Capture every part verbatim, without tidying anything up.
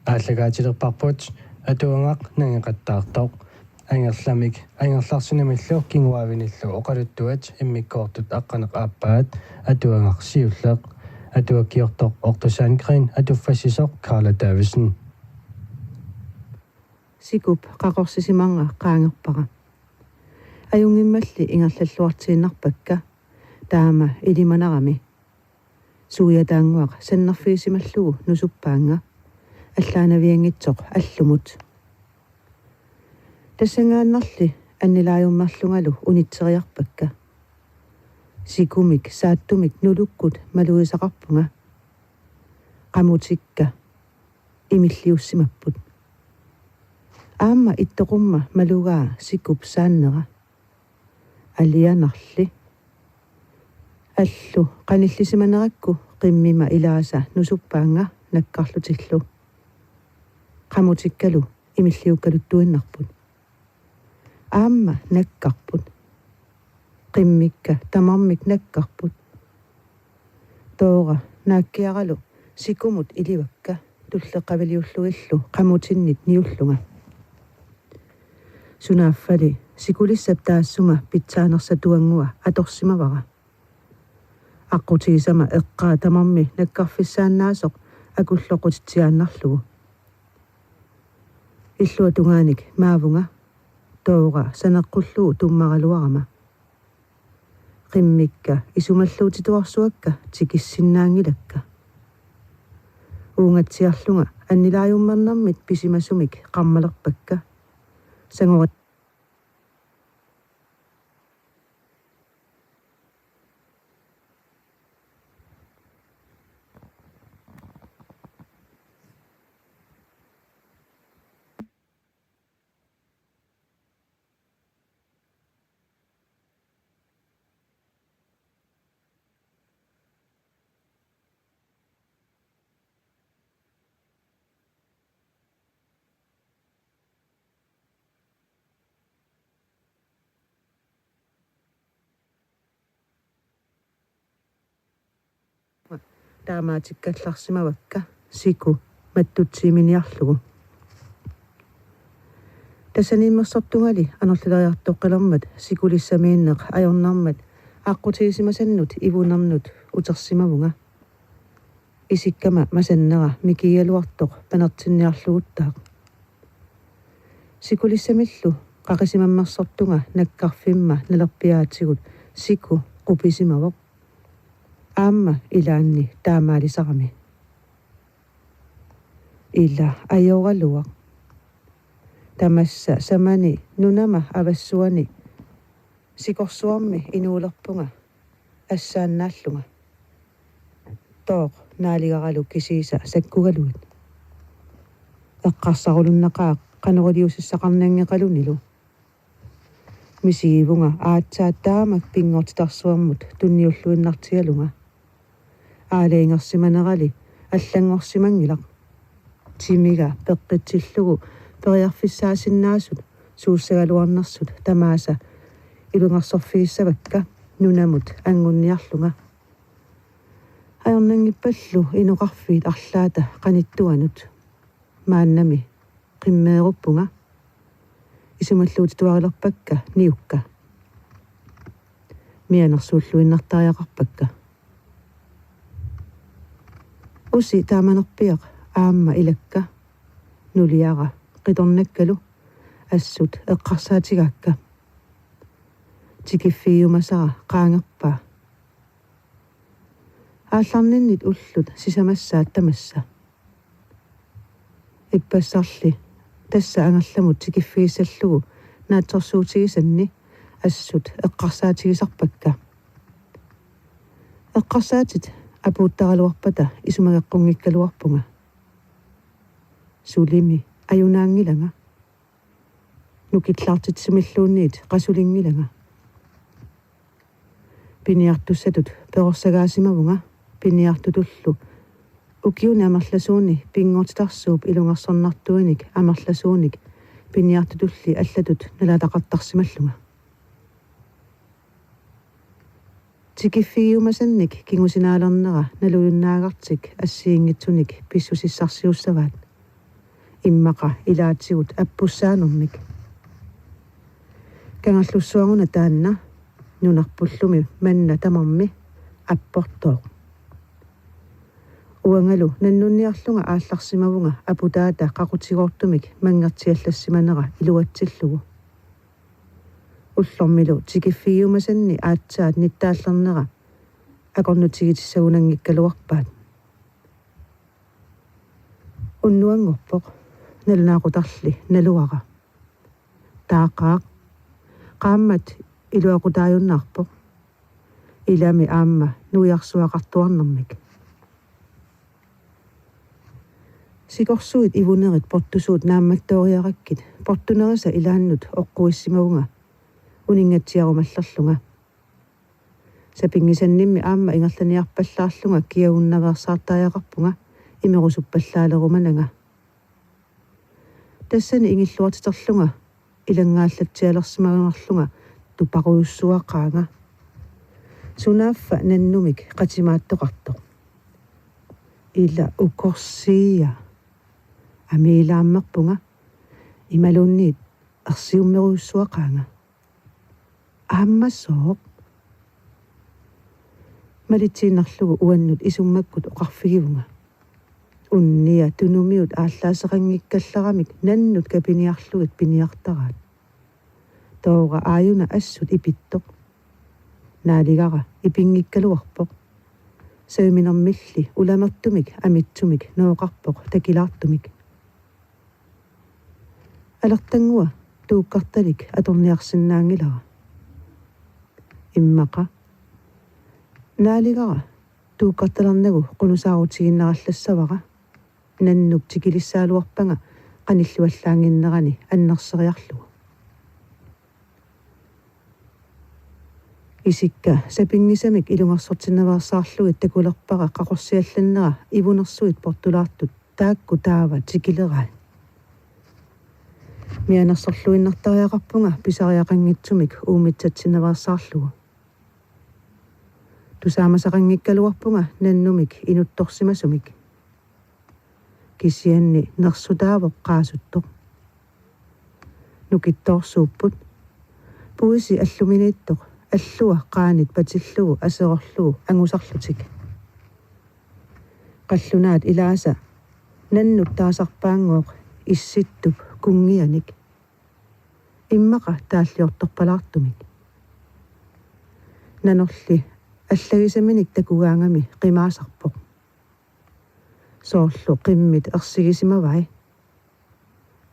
Aallakaatilerparput atuagaq nangeqattaartoq. Angerlamik angerlarsinamillu kinguaavinillu oqaluttuat immikkoortut aqqaneq-aappaat atuagaq siulleq. Atuakkiortoq Otto Sandgreen, atuffassisoq Karla Davidsen. Sikup qaqorsisimanera qaangerpara. Ajunngimmalli ingerlalluartiinnarpakka, taama ilimanarami. Suiataannguaq sannerfigisimallugu nusuppaannga, allaanavianngitsoq allumut. Tassanngaannarli annilaajummerlungalu unitseriarpakka. Sikumik saattumik nulukkut malugisaqarpunga. Qamutikka imilliussimapput. Aamma ittoqumma malugaa sikup saannera. Alianarli. Allu qanillisimanerakku qimmima ilaasa nusuppaannga nakkarlutillu. Qamutikkalu imilliukkaluttuinnarput. Aamma nakkarput. Qimmikka tamarmik nakkarput. Toora naakkiaralu sikumut ilivakka tulleqqaviliullugillu qamutinnit niullunga. Sunaaffali sikulissap taassuma pitsaanersatuanngua atorsimavara. Aqqutigisama eqqaa tamarmi nakkarfissaannaasoq akulloqutitsiaannarlugu. Illuatungaanik maavunga, Toora saneqqullugu tummaraluarama. Qimmikka isumalluutituarsuakka tikissinnaanngilakka. Uungatsiarlunga annilaajummernermit pisimasumik qarmalerpakka. Sangora Taamaatikkallarsimavakka siku mattutsiiminiarlugu. Tassaniimmersortungali anorlileriartoqqilermat sikulissamiinneq ajornarmat aqqutigisimasannut ivunernut utersimavunga. Isikkama masannera mikigaluartoq panertinniarluguttaaq. Sikulissamillu qaqisimammersortunga nakkarfimma nalerpiaatigut siku qupisimavoq. Aamma ilaanni taamaalisarami. Ila ajoraluaq. Tamassa samani nunama avassuani sikorsuarmi inuulerpunga assaannaallunga. Tooq naaligaralu kisiisa sakkugaluit. Eqqarsarulunnaqaaq qanoq iliuusissaqarnanngeqalunilu. Misigivunga aatsaat taamak pinngortitarsuarmut tunniulluinnartigalunga. Aalajangersimanerali allanngorsimanngilaq. Timiga peqqitsillugu periarfissaasinnaasut suussagaluarnersut tamaasa ilungersorfigissavakka nunamut angunniarlunga. Ajornanngippallu inoqarfiit arlaata qanittuanut. Maannami qimmeeruppunga. Isumalluutituarilerpakka niukka. Mianersuulluinnartariaqarpakka. Usi taamanerpiaq aamma ilakka. Nuliara qitornakkalu assut eqqarsaatigaakka. Tikiffigiumasara qaangerpaa. Aallarninnit ullut sisamassaat tamassa. Ippassarli tassa angerlamut tikiffigissallugu naatsorsuutigisanni assut eqqarsaatigisarpakka. Eqqarsaatit apuuttaraluarpata isumageqqunngikkaluarpunga. Sulimi ajunaanngilanga. Nukillaartitsimilluunniit qasulinngilanga. Piniartussatut perorsagaasimavunga piniartutullu ukiuni amerlasuuni pinngortitarsuup ilungersornartuinik amerlasuunik piniartutulli allatut nalaataqartarsimallunga. Tikiffigiumasannik kingusinaalernera nalujunnaagartik assigiinngitsunik pissusissarsiussavaat. Immaqa ilaatigut appussaanermik. Kangerlussuaruna taanna nunarpullumi manna tamarmi apportooq. Uangalu nannunniarlunga aallarsimavunga aputaata qaqutigoortumik manngertiallassimanera iluatsillugu. Ullormilu tikiffigiumasanni aatsaat nittaallernera akornutigitissagunanngikkaluarpaat. Unnuanngorpoq, nalunaaqutarli naluara. Taaqaaq, qaammat iluaqutaajunnaarpoq. Ilami aamma nuiarsuaqartuarnermik. Sikorsuit ivunerit portusuut naammattooriarakkit portunerisa ilaannut oqquissimavunga uninngatsiarumallerlunga. Sapinngisannimmi aamma ingerlaniarpallaarlunga kiagunnaveersaartariaqarpunga imerusuppallaalerumananga. Tassani ingilluartiterlunga ilanngaallatsialersimagunarlunga tuparujussuaqaanga. Sunaaffa nannumik qatimaattoqartoq. Ila ukorsiia. Amiilaammerpunga imaluunniit ersiummerujussuaqaanga. Aamma sooq? Malitsiinnarlugu uannut isummakkut oqarfigivunga. Unnia tunumiut aallaaseqanngikkallaramik nannut kapiniarlugit piniartaraat. Toora aajuna assut ipittoq. Naaligara ipinngikkaluarpoq. Saviminermilli ulamertumik amitsumik nooqarpoq takilaartumik. Alertanngua tuukkartalik atorniarsinnaanngilara. Immaqa. Naaligara tuukkartalernagu qunusaarutiginnarallassavara. Nannup tikilissagaluarpanga qanillivallaannginnerani annerseriarlugu. Isikka sapinngisamik ilungersortinnaveersaarlugit takulerpara qaqorsiallannera ivunersuit portulaartut taakku taava tikileraat. Mianersorluinnartariaqarpunga pisariaqanngitsumik uumitsatsinnaveersaarlugu. Tusaamasaqanngikkaluarpunga nannumik inuttorsimasumik. Kisianni nersutaavoq qaasuttoq. Nukittoorsuupput. Puisi alluminiittoq, allua qaanit patillugu aserorlugu angusarlutik. Qallunaat ilaasa nannut taasarpaanngooq issittup kunngianik. Immaqa taalliortorpalaartumik. Nanorli allagisaminik takugaangami qimaasarpoq. Soorlu qimmit ersigisimavai.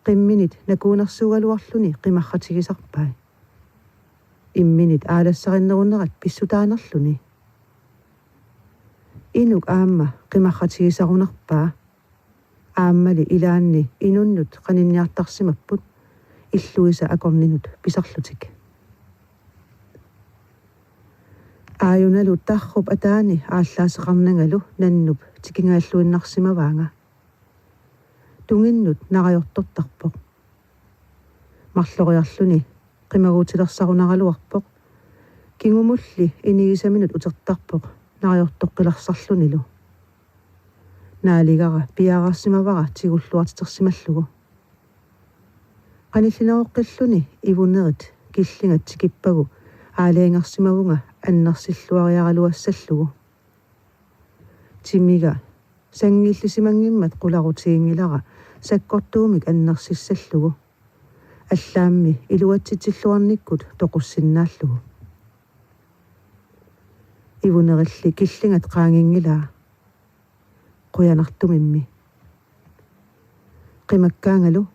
Qimminit nakuunersuugaluarluni qimarratigisarpai. Imminit aalassarinnerunerat pissutaanerluni. Inuk aamma qimarratigisarunarpaa. Aammali ilaanni inunnut qaninniartarsimapput illuisa akorninut pisarlutik. Aajunalu tarrup ataani aallaaseqarnangalu nannup tikingaalluinnarsimavaanga. Tunginnut narajortortarpoq. Marloriarluni qimaguutilersarunaraluarpoq. Kingumulli inigisaminut utertarpoq narajortoqqilersarlunilu. Naaligara piareersimavara tigulluartitersimallugu. Qanillineroqqilluni ivunerit killingat tikippagu aalajangersimavunga annersilluariaraluassallugu. Timiga sanngillisimanngimmat qularutiginngilara sakkortuumik annersissallugu. Allaammi iluatsitsilluarnikkut toqussinnaallugu. Ivunerilli killingat qaanginngilaa. Qujanartumimmi. Qimakkaangalu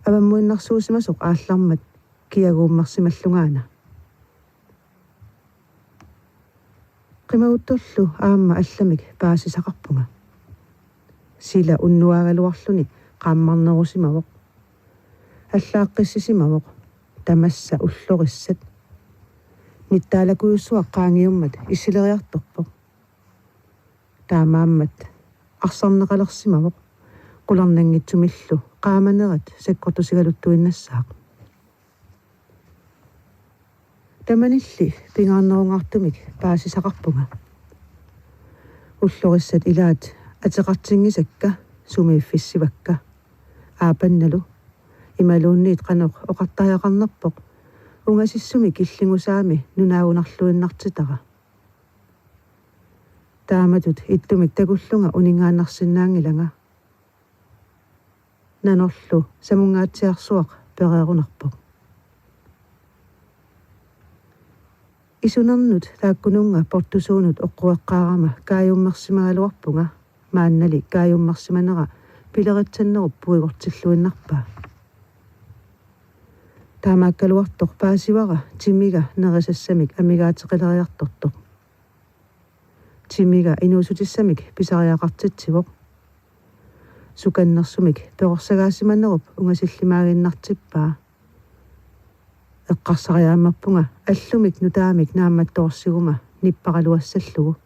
avammuinnarsuusimasoq aallarmat kiaguummersimallungaana. Qimaguttorlu aamma allamik paasisaqarpunga. Sila unnuagaluarluni qaammarnerusimavoq. Allaaqqissisimavoq tamassa ullorissat. Nittaalakujussuaq qaangiummat issileriartorpoq. Taamaammat arsarneqalersimavoq qularnanngitsumillu qaamanerat sakkortusigaluttuinnassaaq. Tamanilli pingaarnerungaartumik paasisaqarpunga. Ullorissat ilaat ateqartinngisakka sumiiffissivakka. Aapannalu. Imaluunniit qanoq oqartariaqarnerpoq, ungasissumi killingusaami nunaagunarluinnartitara. Taamatut ittumik takullunga uninngaannarsinnaanngilanga. Nanorlu samunngaatsiarsuaq pereerunarpoq. Isunernut taakkununnga portusuunut oqqueqqaarama kaajummersimagaluarpunga, maannali kaajummersimanera pileritsannerup puigortilluinnarpaa. Taamaakkaluartoq paasivara timiga nerisassamik amigaateqileriartortoq. Timiga inuussutissamik pisariaqartitsivoq. Sukannersumik perorsagaasimanerup ungasillimaaginnartippaa. Eqqarsariaammerpunga allumik nutaamik naammattoorsiguma nipparaluassallugu.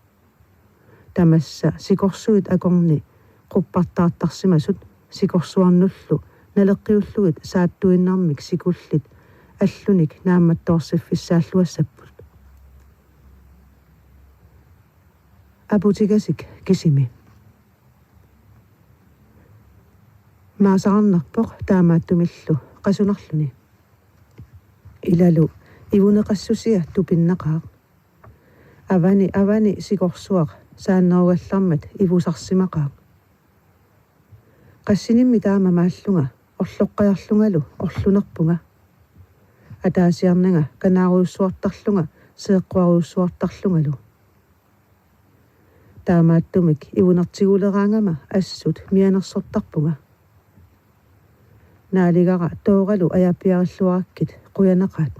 Tamassa sikorsuit akorni quppartaartarsimasut sikorsuarnullu naleqqiullugit saattuinnarmik sikullit allunik naammattoorsiffissialluassapput. Aputigasik kisimi. Maasararnerpoq taamaattumillu qasunarluni. Ilalu ivuneqassusia tupinnaqaaq. Avani, avani sikorsuaq saannerugallarmat ivusarsimaqaaq. Qassinimmi taama maallunga orloqqajarlungalu orlunerpunga. Ataasiarnanga kanaarujussuartarlunga seeqquarujussuartarlungalu. Taamaattumik ivunertiguleraangama assut mianersortarpunga. Naaligara tooralu ajapiarilluarakkit qujanaqaat.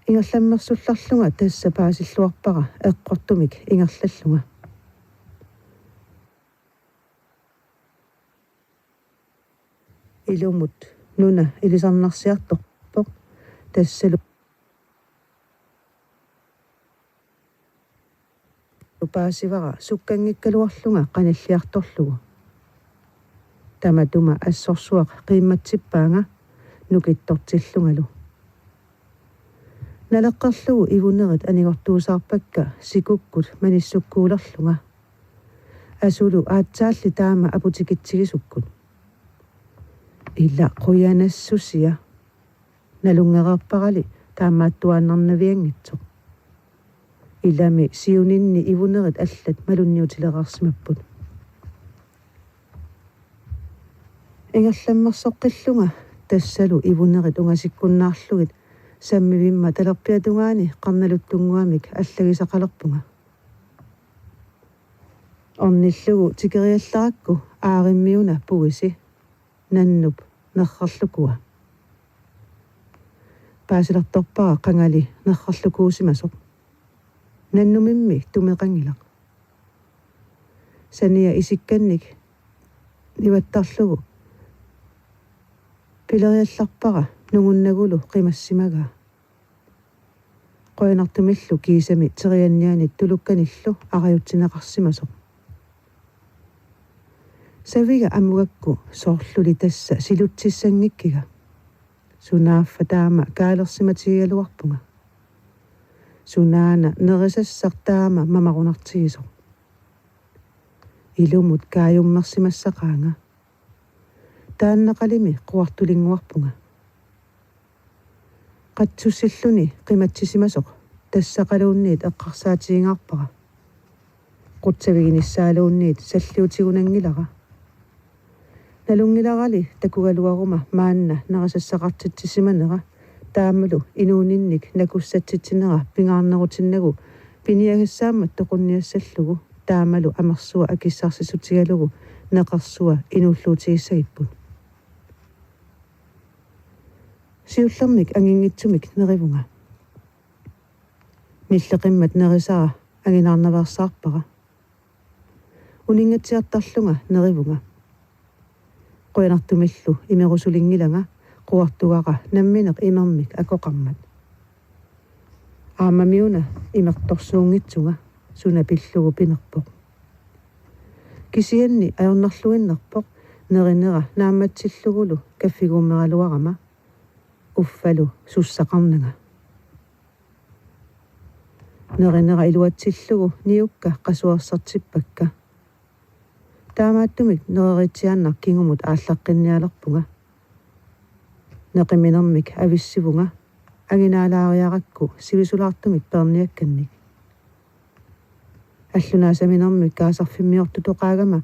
Ingerlammersullarlunga tassa paasilluarpara eqqortumik ingerlallunga. Ilumut nuna ilisarnarsiartorpoq tassalu paasivara sukkanngikkaluarlunga qanilliartorlugu. Tamatuma assorsuaq qiimmatsippaanga nukittortillungalu. Naleqqerlugu ivunerit anigortuusaarpakka sikukkut manissukkuulerlunga. Asulu aatsaalli taama aputikitsigisukkut. Ila qujanassusia. Nalunngereerparali taamaattuaannarnavianngitsoq. Ilami siuninni ivunerit allat malunniutilereersimapput. Ingerlammersoqqillunga tassalu ivunerit ungasikkunnaarlugit sammivimma talerpiatungaani qarnaluttunnguamik allagisaqalerpunga. Ornillugu tikeriallarakku aarimmiuna puisi nannup nerrerlukua. Paasilertorpara qangali nerrerlukuusimasoq. Nannumimmi tumeqanngilaq. Sania isikkannik nivattarlugu pileriallarpara nungunnagulu qimassimagaa. Qujanartumillu kiisami teriannianit tulukkanillu arajutsineqarsimasoq. Saviga amugakku soorluli tassa silutsissanngikkiga. Sunaaffa taama kaalersimatigigaluarpunga. Sunaana nerisassaq taama mamarunartigisoq. Ilumut kaajummersimassaqaanga. Taannaqalimi quartulinnguarpunga. Qatsussilluni qimatsisimasoq tassaqaluunniit eqqarsaatigingaarpara. Qutsaviginissaaluunniit salliutigunanngilara. Nalunngilarali takugaluaruma maanna nerisassaqartitsisimanera taamalu inuuninnik nakussatitsinera pingaarnerutinnagu piniagassaammat toqunniassallugu taamalu amersua akissarsissutigalugu neqersua inuulluutigissagipput. Siullermik anginngitsumik nerivunga. Nilleqimmat nerisara anginaarnaveersaarpara. Uninngatsiartarlunga nerivunga. Qujanartumillu imerusulinngilanga quartugara nammineq imermik akoqarmat. Aammamiuna imertorsuunngitsunga suna pillugu pinerpoq. Kisianni ajornarluinnarpoq nerinera naammatsillugulu kaffiguummeraluarama uffalu sussaqarnanga. Nerinera iluatsillugu niukka qasuersartippakka. Taamaattumik nereriitsiaannaq kingumut aallaqqinnialerpunga. Neqiminermik avissivunga, anginaalaariarakku sivisulaartumik peerniakkannik. Allunaasaminermik kaasarfimmiortutoqaagama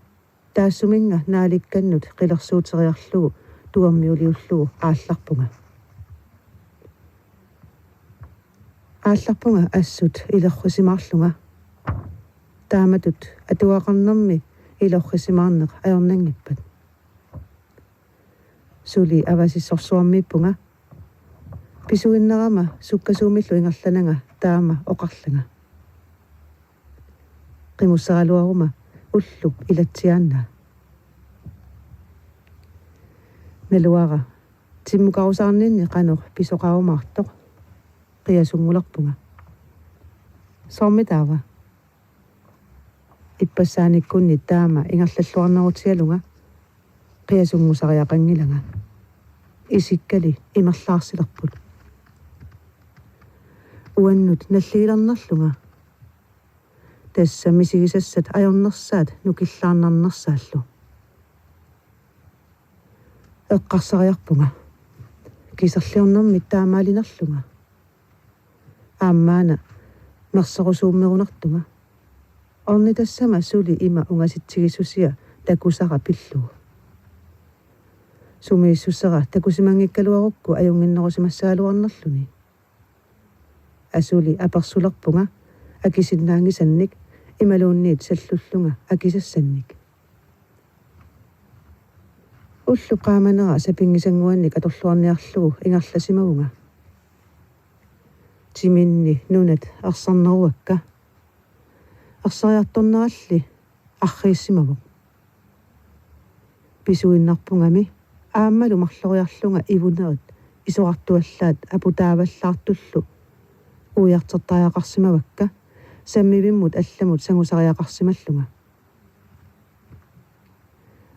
taassuminnga naalikkannut qilersuuteriarlugu tuermiuliullugu aallarpunga. Aallarpunga assut ilerrisimaarlunga. Taamatut atugaqarnermi ilerrisimaarneq ajornanngippat. Suli avasissorsuarmiippunga. Pisuinnarama sukkasuumillu ingerlananga taama oqarlanga. Qimussaraluaruma ullup ilatsiaannaa. Naluara timmukarusaarninni qanoq pisoqarumaartoq. Qiasunngulerpunga. Soormitaava? Ippassaanikkunni taama ingerlalluarnerutigalunga qiasunngusariaqanngilanga. Isikkali imerlaarsilerput. Uannut nalligilernerlunga. Tassa misigisassat ajornersaat nukillaarnarnersaallu. Eqqarsariarpunga. Kiserliornermik taamaalinerlunga. Aammaana merserusuummerunartunga. Ornitassama suli ima ungasitsigisusia takusara pillugu. Sumiissusera takusimanngikkaluarukku ajunnginnerusimassagaluarnerluni. Asuli apersulerpunga akisinnaanngisannik imaluunniit sallullunga akisassannik. Ulloq qaamanera sapinngisannguannik atorluarniarlugu ingerlasimavunga. Timinni nunat ersarneruakka. Ersariartorneralli arriissimavoq. Pisuinnarpungami aammalu marloriarlunga ivunerit isorartuallaat aputaavallaartullu uiartortariaqarsimavakka sammivimmut allamut sangusariaqarsimallunga.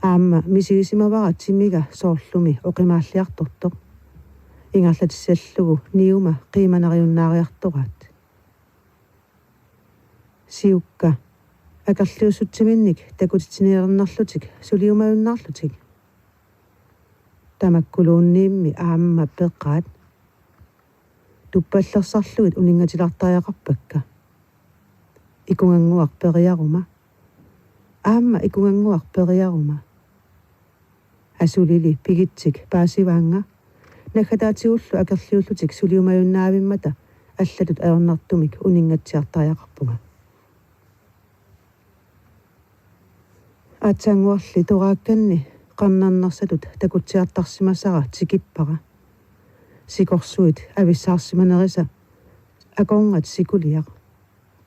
Aamma misigisimavara timiga soorlumi oqimaalliartortoq. Ingerlatissallugu niuma qiimanariunnaariartoraat. Siukka akerliussutsiminnik takutitsiniarnerlutik suliumajunnaarlutik. Tamakkuluunniimmi aamma peqaat. Tuppallersarlugit uninngatilaartariaqarpakka. Ikungannguaq periaruma. Aamma ikungannguaq periaruma. Asulili pigitsik paasivaannga. Naggataatigullu akerliullutik suliumajunnaavimmat allatut ajornartumik uninngatsiartariaqarpunga. Aatsaannguarli toraakkanni qarnarnersatut takutsiartarsimasara tikippara. Sikorsuit avissaarsimanerisa akorngat sikuliaq.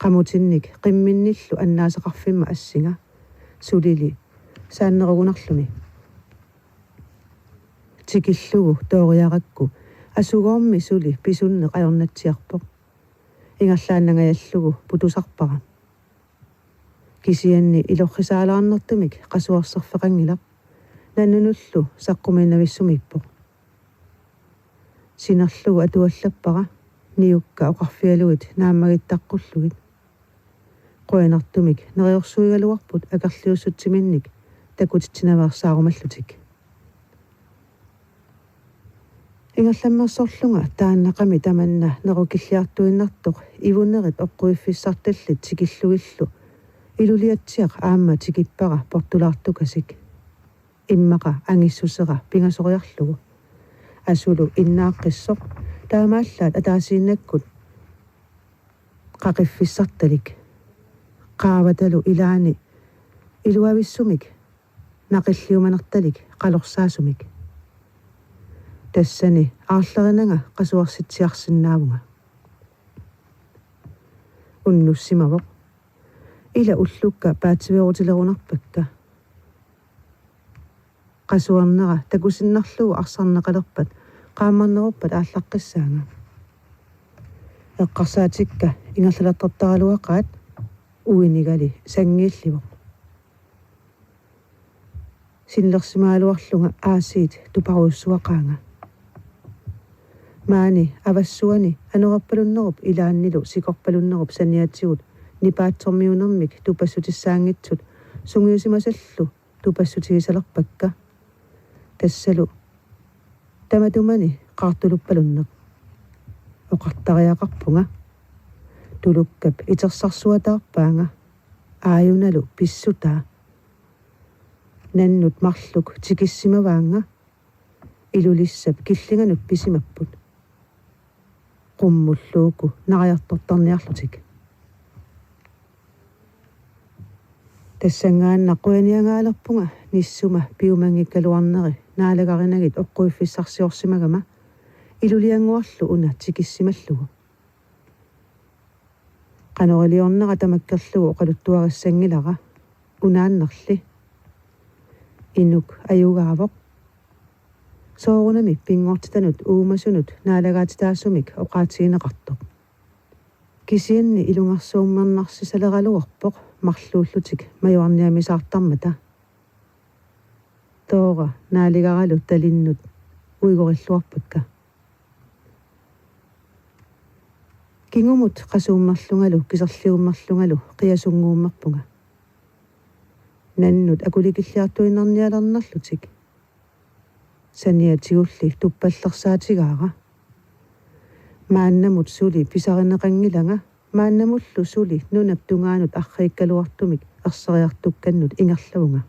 Qamutinnik qimminnillu annaasaqarfimma assinga sulili saannerugunarluni. Tikillugu tooriarakku asugoormi suli pisunneq ajornatsiarpoq. Ingerlaannangajallugu putusarpara. Kisianni ilorrisaalaarnertumik qasuerserfeqanngilaq. Nannunullu saqqumiinnavissumiippoq. Sinerlugu atuallappara niukka oqarfigalugit naammagittaqqullugit. Qujanartumik neriorsuigaluarput akerliussutsiminnik takutitsinaveersaarumallutik. Ingerlammersorlunga taannaqami tamanna nerukilliartuinnartoq ivunerit oqquiffissartallit tikillugillu iluliatsiaq aamma tikippara portulaartukasik. Immaqa angissusera pingasoriarlugu. Asulu innaaqqissoq taamaallaat ataasiinnakkut qaqiffissartalik. Qaavatalu ilaani iluavissumik naqilliumanertalik qalorsaasumik. Tassani aarlerinanga qasuersitsiarsinnaavunga. Unnussimavoq. Ila ullukka paatsiveerutilerunarpakka. Qasuernera takusinnarlugu arsarneqalerpat qaammarneruppat aallaqqissaanga. Eqqarsaatikka ingerlalertartaraluaqaat uinigali sanngiillivoq. Sinnersimagaluarlunga aasiit tuparujussuaqaanga. Maani avassuani anorerpalunnerup ilaannilu sikorpalunnerup saniatigut nipaatsormiunermik tupassutissaanngitsut sungiusimasallu tupassutigisalerpakka. Tassalu tamatumani qaartuluppalunneq. Oqartariaqarpunga: Tulukkap itersarsuataarpaanga, aajunalu pissutaa. Nannut marluk tikissimavaannga, Ilulissap killinganut pisimapput. Qummulluuku nariartortarniarlutik. Tassanngaannaq qujaniangaalerpunga nissuma piumanngikkaluarneri naalagarinagit oqquiffissarsiorsimagama, iluliannguarlu una tikissimallugu. Qanoriliornera tamakkerlugu oqaluttuarissanngilara, unaannarli. Inuk ajugaavoq. Soorunami pinngortitanut uumasunut naalagaatitaasumik oqaatigineqartoq. Kisianni ilungersuummernarsissaleraluarpoq marluullutik majuarniamisaartarmata. Toora naaligaralu talinnut uigorilluarpakka. Kingumut qasuummerlungalu kiserliummerlungalu qiasunnguummerpunga. Nannut akulikilliartuinnarnialernerlutik. Saniatigulli tuppallersaatigaara. Maannamut suli pisarineqanngilanga, maannamullu suli nunap tungaanut arriikkaluartumik erseriartukkannut ingerlavunga.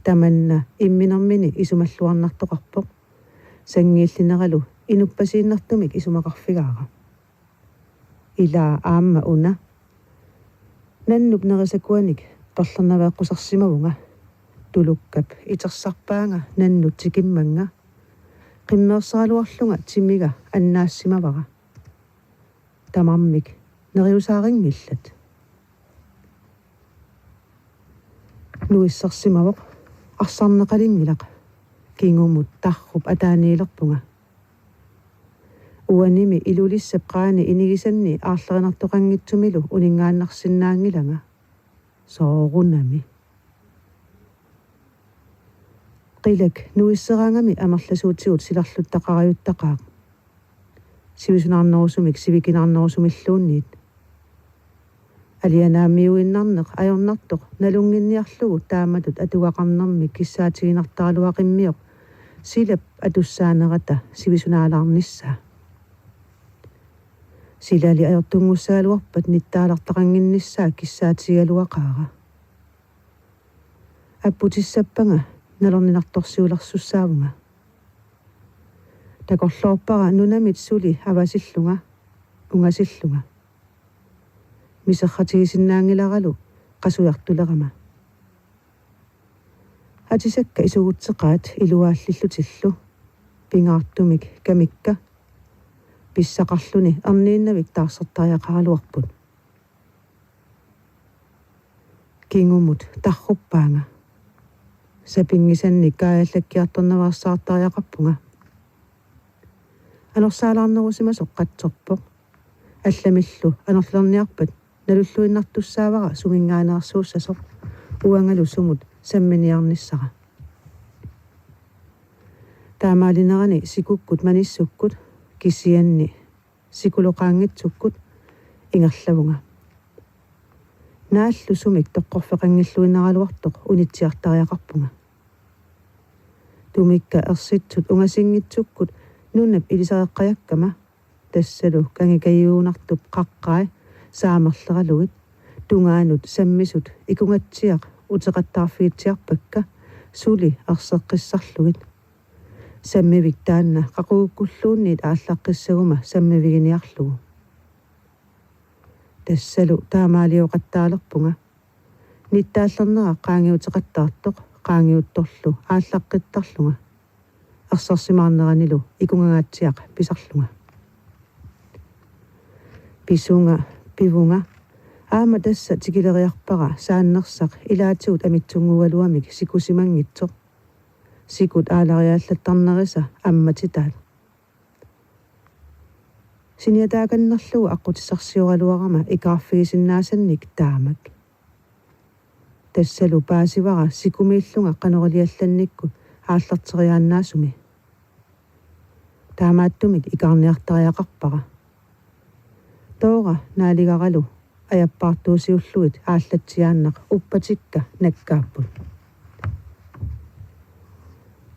Tamanna imminermini isumalluarnartoqarpoq. Sanngiillineralu inuppasiinnartumik isumaqarfigaara. Ilaa aamma una. Nannup nerisakuanik perlernaveeqqusarsimavunga. Tulukkap itersarpaanga nannut tikimmannga. Qimmeerseraluarlunga timiga annaassimavara. Tamarmik neriusaarinngillat. Nuissersimavoq, arsarneqalinngilaq. Kingumut tarrup ataaniilerpunga. Uanimi Ilulissap qaani inigisanni aarlerinartoqanngitsumilu uninngaannarsinnaanngilanga. Soorunami. Qilak nuisseraangami amerlasuutigut silarluttaqarajuttaqaaq. Sivisunaarnerusumik sivikinaarnerusumilluunniit. Alianaammiuinnarneq ajornartoq nalunnginniarlugu taamatut atugaqarnermik kissaatiginartaraluaqimmiuk silap atussaanerata sivisunaalaarnissaa. Silali ajortunngussagaluarpat nittaalartaqannginnissaa kissaatigigaluaqaara. Apputissappanga nalorninartorsiulersussaavunga. Takorloorpara nunamit suli avasillunga, ungasillunga. Miserratigisinnaanngilaralu qasujartulerama. Atisakka isugutseqaat iluaallillutillu, pingaartumik kamikka, pissaqarluni erniinnavik taarsertariaqaraluarput. Kingumut tarruppaanga. Sapinngisannik kaajallakkiartornaveersaartariaqarpunga. Anorsaalaarnerusimasoq qatsorpoq. Allamillu anorlerniarpat nalulluinnartussaavara suminngaanneersuussasoq, uangalu sumut samminiarnissara. Taamaalinerani sikukkut manissukkut, kisianni sikuloqaanngitsukkut ingerlavunga. Naallu sumik toqqorfeqanngilluinnaraluartoq unitsiartariaqarpunga. Tumikka ersitsut ungasinngitsukkut nunap ilisareqqajakkama, tassalu kangikajuunartup qaqqai saamerleralugit, tungaanut sammisut ikungatsiaq uteqattaarfigitsiarpakka suli erseqqissarlugit. Sammivik taanna qaqugukkulluunniit aallaqqissaguma sammiviginiarlugu. Tassalu taamaalioqattaalerpunga. Nittaallernera qaangiuteqattaartoq qaangiuttorlu aallaqqittarlunga. Ersersimaarneranilu ikungangaatsiaq pisarlunga. Pisunga, pivunga. Aamma tassa tikileriarpara saannersaq ilaatigut amitsunnguugaluamik sikusimanngitsoq. Sikut aalariallattarnerisa ammatitaat. Siniataakannerlugu aqqutissarsioraluarama ikaarfigisinnaasannik taamak. Tassalu paasivara sikumiillunga qanoriliallannikkut aallarteriaannaasumi. Taamaattumik ikaarniartariaqarpara. Toora naaligaralu Ajappaartuusiullugit aallatsiaannaq uppatikka nakkaapput.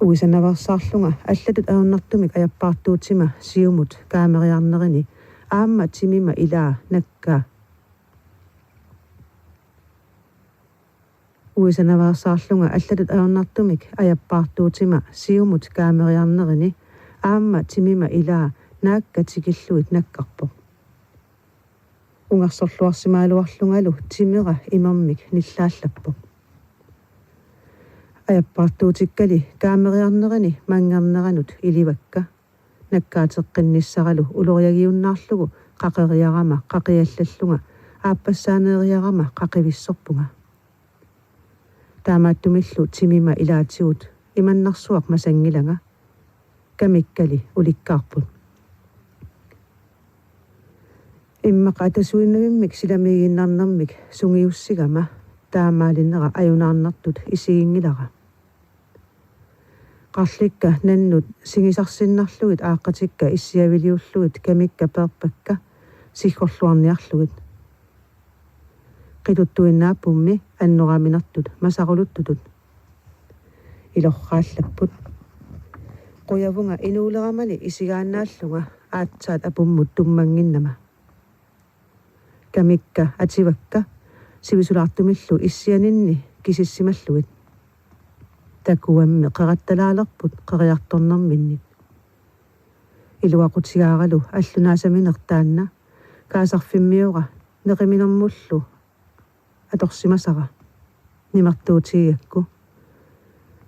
Uisanaveersaarlunga allatut ajornartumik ajappaartuutima siumut kaameriarnerini aamma timima ilaa nakkaa. Uisanaveersaarlunga allatut ajornartumik ajappaartuutima siumut kaameriarnerini aamma timima ilaa naakka tikillugit nakkarpoq. Ungersorluarsimagaluarlungalu timera imermik nillaallappoq. Ajappaartuutikkali kaameriarnerini manngerneranut ilivakka. Nakkaateqqinnissaralu uloriagiunnaarlugu qaqeriarama qaqiallallunga aappassaaneeriarama qaqivissorpunga. Taamaattumillu timima ilaatigut imannarsuaq masanngilanga. Kamikkali ulikkaarput. Immaqa atasuinnavimmik silamiiginnarnermik sungiussigama taamaalinera ajunaarnartut isiginngilara. Qarlikka nannut sigisarsinnarlugit aaqqatikka issiaviliullugit kamikka peerpakka siggorluarniarlugit. Qituttuinnaappummi annoraaminertut masaruluttutut. Ilorraallapput. Qujavunga inuuleramani isigaannaallunga aatsaat apummut tummannginnama. Kamikka ativakka sivisulaartumillu issianinni kisissimallugit. Takuammi qerattalaalerput qeriartornerminnit. Iluaqutigaaralu allunaasamineq taanna kaasarfimmiora neqiminermullu atorsimasara. Nimertuutigigakku.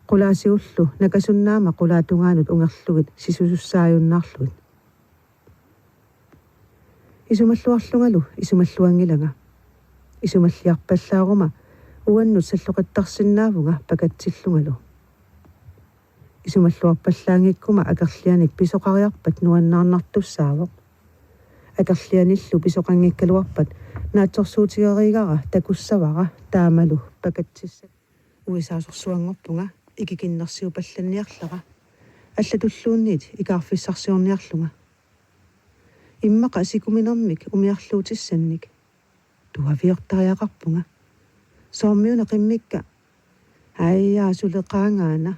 Qulaasigullu nakasunnaama qulaatungaanut ungerlugit sisusussaajunnaarlugit. Isumalluarlungalu isumalluanngilanga. Isumalliarpallaaruma uannut salloqittarsinnaavunga pakatsillungalu. Isumalluarpallaanngikkuma akerlianik pisoqariarpat nuannaarnartussaavoq. Akerlianillu pisoqanngikkaluarpat naatsorsuutigerigara takussavara taamalu pakatsissat. Uisaasorsuanngorpunga ikikinnersiupallanniarlara allatulluunniit ikaarfissarsiorniarlunga. Immaqa sikuminermik umiarluutissannik. Tuaviortariaqarpunga. Soormiuna qimmikka. Aajaa suleqaangaana.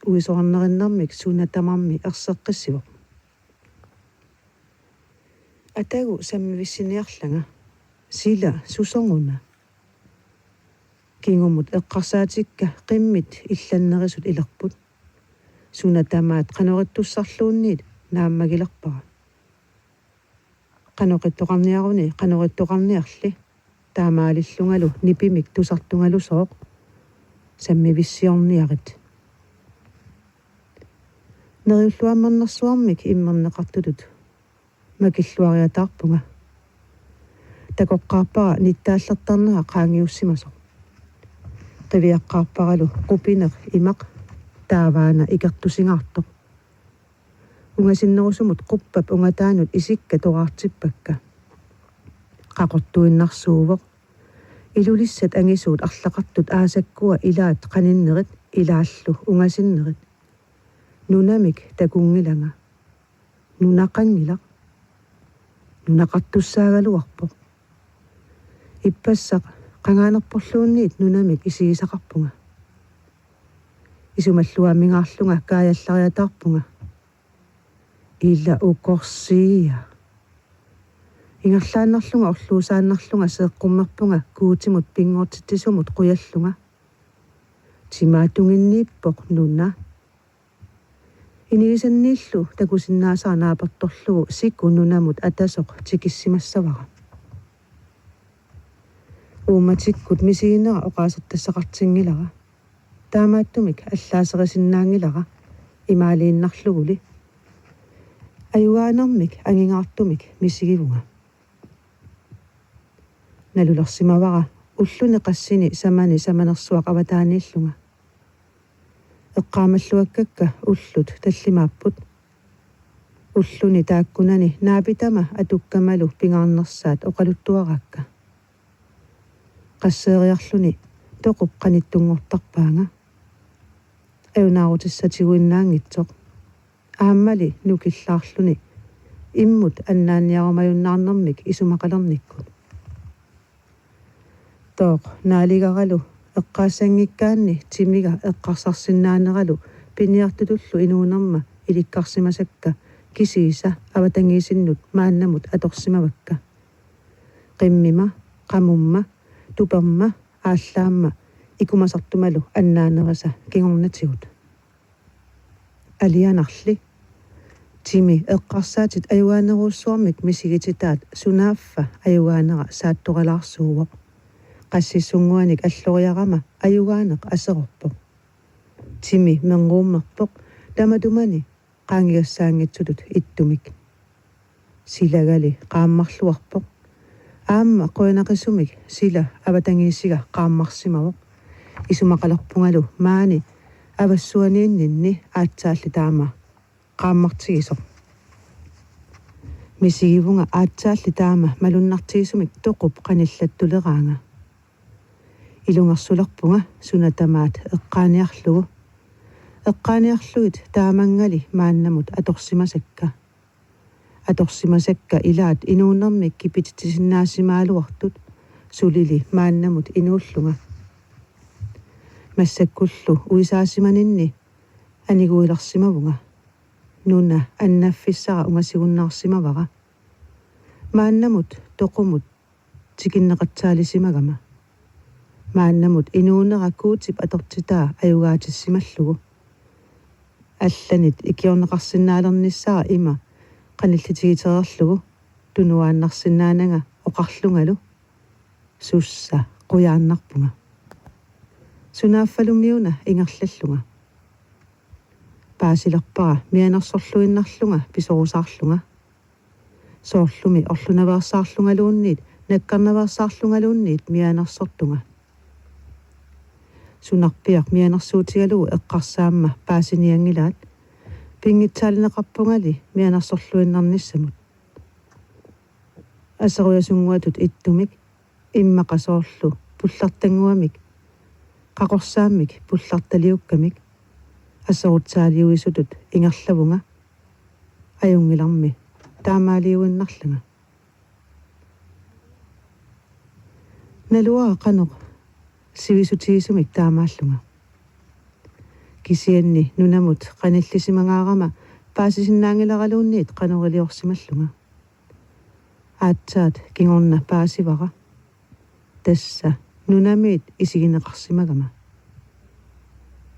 Uisoornerinnermik suna tamarmi erseqqissivoq. Atagu sammivissiniarlanga. Sila susoruna. Kingumut eqqarsaatikka qimmit illannerisut ilerput. Suna tamaat qanorittussarluunniit naammagilerpara. Qanoqittoqarniaruni qanoqittoqarniarli. Taamaalillungalu nipimik tusartungalusooq. Sammivissiorniarit. Neriulluammernersuarmik immerneqartutut makilluariataarpunga. Takoqqaarpara nittaallertarnera qaangiussimasoq. Qiviaqqaarparalu qupineq imaq taavaana ikertusingaartoq. Ungasinnerusumut quppap ungataanut isikka toraartippakka. Qaqortuinnarsuuvoq. Ilulissat angisuut arlaqartut aasakkua ilaat qaninnerit ilaallu ungasinnerit. Nunamik takunngilanga. Nunaqanngilaq. Nunaqartussaagaluarpoq. Ippassaq qangaanerporluunniit nunamik isigisaqarpunga. Isumalluamingaarlunga kaajallariataarpunga. Ila ukorsiia. Ingerlaannarlunga orluusaannarlunga seeqqummerpunga Guutimut pinngortitsisumut qujallunga. Timaatunginniippoq nuna. Inigisanniillu takusinnaasara naapertorlugu siku nunamut atasoq tikissimassavara. Uummatikkut misiginera oqaasertassaqartinngilara. Taamaattumik allaaserisinnaanngilara imaaliinnarluguli. Ajugaanermik angingaartumik misigivunga. Nalulersimavara ulluni qassini samani samanersuaq avataaniillunga. Eqqaamalluakkakka ullut tallimaapput. Ulluni taakkunani naapitama atukkamalu pingaarnersaat oqaluttuaraakka. Qasseeriarluni toqup qanittunngortarpaanga. Ajunaarutissatiguinnaanngitsoq. Aammali nukillaarluni immut annaanniarumajunnaarnermik isumaqalernikkut. Tooq naaligaralu eqqaassanngikkaanni timiga eqqarsarsinnaaneralu piniartutullu inuunerma ilikkarsimasakka kisiisa avatangiisinnut maannamut atorsimavakka. Qimmima, qamumma, tuperma, aallaamma ikumasartumalu annaanerisa kingornatigut. Alianarli. Timi eqqarsaatit ajugaanerujussuarmik misigititaat sunaaffa ajugaanera saattoralaarsuuvoq. Qassissunnguanik alloriarama ajugaaneq aserorpoq. Timi menruummerpoq tamatumani qaangigassaanngitsutut ittumik. Silagali qaammarluarpoq. Aamma qujanaqisumik sila avatangiisiga qaammarsimavoq. Isumaqalerpungalu maani avassuaniinninni aatsaalli taama qaammartigisoq. Misigivunga aatsaalli taama malunnartigisumik toqup qanillattuleraanga. Ilungersulerpunga suna tamaat eqqaaniarlugu. Eqqaaniarlugit taamanngali maannamut atorsimasakka. Atorsimasakka ilaat inuunermik kipititsisinnaasimagaluartut sulili maannamut inuullunga. Massakkullu uisaasimaninni aniguilersimavunga. Nuna annaffissara ungasigunnaarsimavara. Maannamut toqumut tikinneqatsaalisimagama. Maannamut inuunera Guutip atortitaa ajugaatissimallugu. Allanit ikiorneqarsinnaalernissara ima qanillitigitereerlugu tunuaannarsinnaananga oqarlungalu: Sussa qujaannarpunga. Sunaaffalumiuna ingerlallunga. Paasilerpara mianersorluinnarlunga pisorusaarlunga. Soorlumi orlunaveersaarlungaluunniit nakkarnaveersaarlungaluunniit mianersortunga. Sunarpiaq mianersuutigalugu eqqarsaamma paasinianngilaat, pinngitsaalineqarpungali mianersorluinnarnissamut. Aserujasunnguatut ittumik, immaqa soorlu pullartannguamik, qaqorsaammik pullartaliukkamik, aserutsaaliuisutut ingerlavunga. Ajunngilarmi taamaaliuinnarlanga. Naluara qanoq sivisutigisumik taamaallunga. Kisianni nunamut qanillisimagaarama paasisinnaanngilaraluunniit qanoriliorsimallunga. Aatsaat kingorna paasivara. Tassa nunamiit isigineqarsimagama.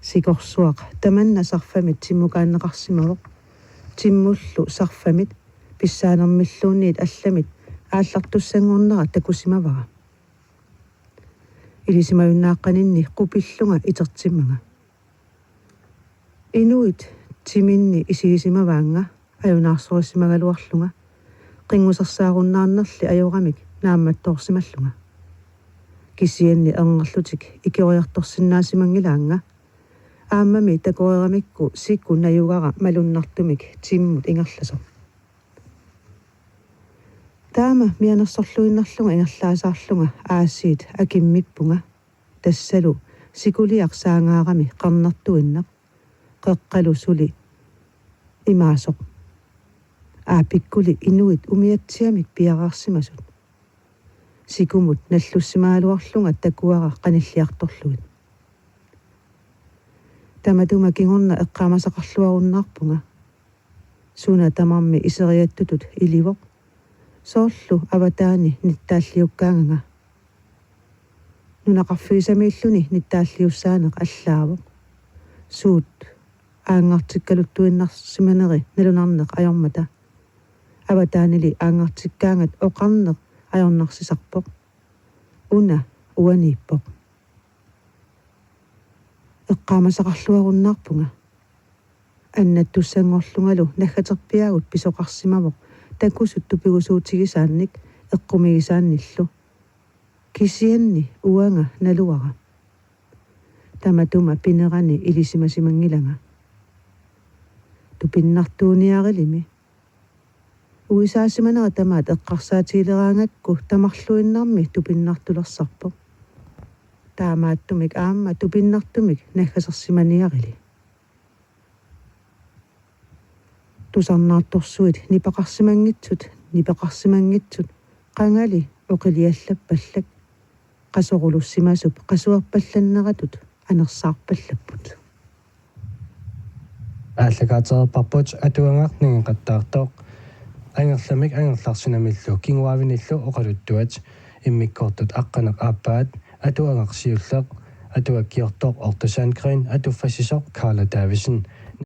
Sikorsuaq tamanna sarfamit timmukaanneqarsimavoq. Timmullu sarfamit pissaanermilluunniit allamit aallartussanngornera takusimavara. Ilisimajunnaaqaninni qupillunga itertimmanga. Inuit timinni isigisimavaannga ajunaarsorissimagaluarlunga, qinngusersaarunnaarnerli ajoramik naammattoorsimallunga. Kisianni erngerlutik ikoriartorsinnaasimanngilanga. Aammami takoreeramikku siku najugara malunnartumik timmut ingerlasoq. Taama mianersorluinnarlunga ingerlaasaarlunga aasiit akimmippunga. Tassalu sikuliaq saangaarami qernertuinnaq, qeqqalu suli imaasoq. Aapikkuli inuit umiatsiamik piareersimasut. Sikumut nallussimagaluarlunga takuara qanilliartorlugit. Tamatuma kingorna eqqaamasaqarluarunnaarpunga. Suna tamarmi iseriattutut ilivoq. Soorlu avataani nittaalliukkaanganga. Nunaqarfigisamiilluni nittaalliussaaneq allaavoq. Suut aanngartikkaluttuinnarsimaneri nalunarneq ajormata. Avataanili aanngartikkaangat oqarneq ajornarsisarpoq: Una uaniippoq. Eqqaamasaqarluarunnaarpunga. Annattussanngorlungalu naggaterpiaagut pisoqarsimavoq takusut tupigusuutigisaannik eqqumigisaannillu. Kisianni uanga naluara. Tamatuma pinerani ilisimasimanngilanga. Tupinnartuuniarilimi. Uisaasimanera tamaat eqqarsaatigileraangakku tamarluinnarmi tupinnartulersarpoq. Taamaattumik aamma tupinnartumik naggasersimaniarili. Tusarnaartorsuit nipeqarsimanngitsut, nipeqarsimanngitsut, qangali oqiliallappallak. qasorulussimasup qasuerpallanneratut anersaarpallapput. Aallakaatereerparput atuagaq nangeqattaartoq. Angerlamik Angerlarsinamillu kinguaavinillu oqaluttuat, immikkoortut aqqaneq-aappaat, atuagaq siulleq, atuakkiortoq Otto Sandgreen, atuffassisoq Karla Davidsen.